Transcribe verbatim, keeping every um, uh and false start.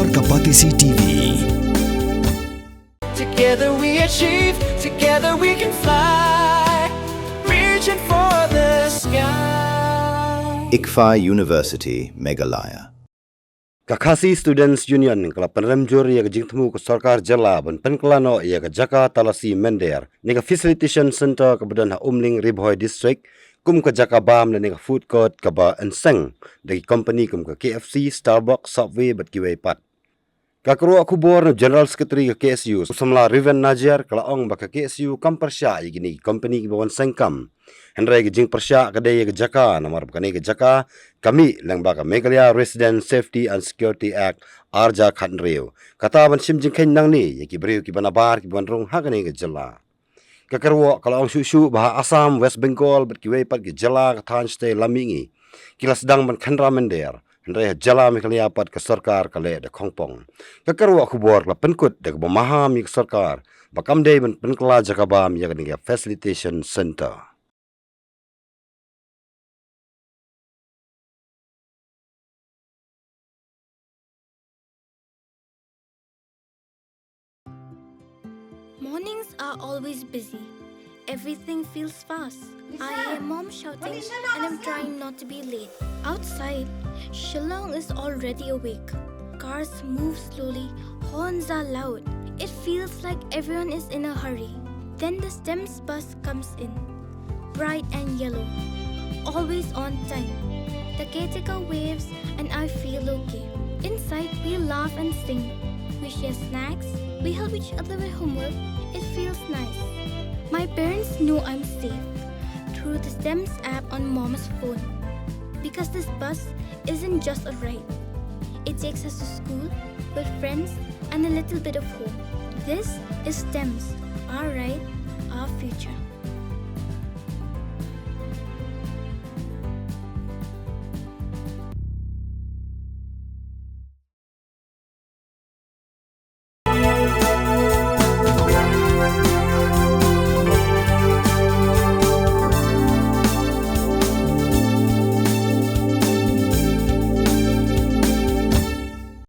Ka Batesi T V. Together we achieve, together we can fly. Reaching for the sky. ICFAI University, Meghalaya. Ka Khasi Students Union ka la pynrem jur ïa ka jingthmu ka sorkar jylla ban pynkylla noh ïa ka jaka talasi mynder ne ka Facilitation Centre kaba don ha Umling, Ri Bhoi District, kum ka jaka bam lane ka food court kaba yn seng da ki company kum ka K F C, Starbucks, Subway bad kiwei pat. Ka kyrwoh khubor na General Secretary ka K S U, u samla Riven Najiar, ka la ong ba ka K S U kam pyrshah ïa kine ki company kiba wan seng kam. Hynrei ka jingpyrshah ka dei ïa ka jaka, namar ba kane ka jaka ka mih lyngba ka Meghalaya Resident Safety and Security Act ar hajar khathynriew. Kata ban shim jingkheiñ nangne ïa ki briew kiba nabar kiba wan rung ha kane ka jylla. Ka kyrwoh ka la ong shuh shuh ba ha Assam, West Bengal bad kiwei pat ki jylla ka thaiñ shatei lam mihngi ki la sdang ban khynra mynder, hynrei ha jylla Meghalaya pat ka sorkar ka leh da khongpong. Ka kyrwoh khubor ka la pynkut da kaba maham ïa ka sorkar ba kam dei ban pynkylla jaka bam ïa kane ka Facilitation Centre. Mornings are always busy. Everything feels fast. I hear mom shouting and I'm trying not to be late. Outside, Shillong is already awake. Cars move slowly, horns are loud. It feels like everyone is in a hurry. Then the STEMS bus comes in. Bright and yellow. Always on time. The caretaker waves and I feel okay. Inside, we laugh and sing. We share snacks. We help each other with homework. It feels nice. My parents know I'm safe through the STEMS app on mom's phone. Because this bus isn't just a ride. It takes us to school, with friends, and a little bit of hope. This is STEMS, our ride, our future.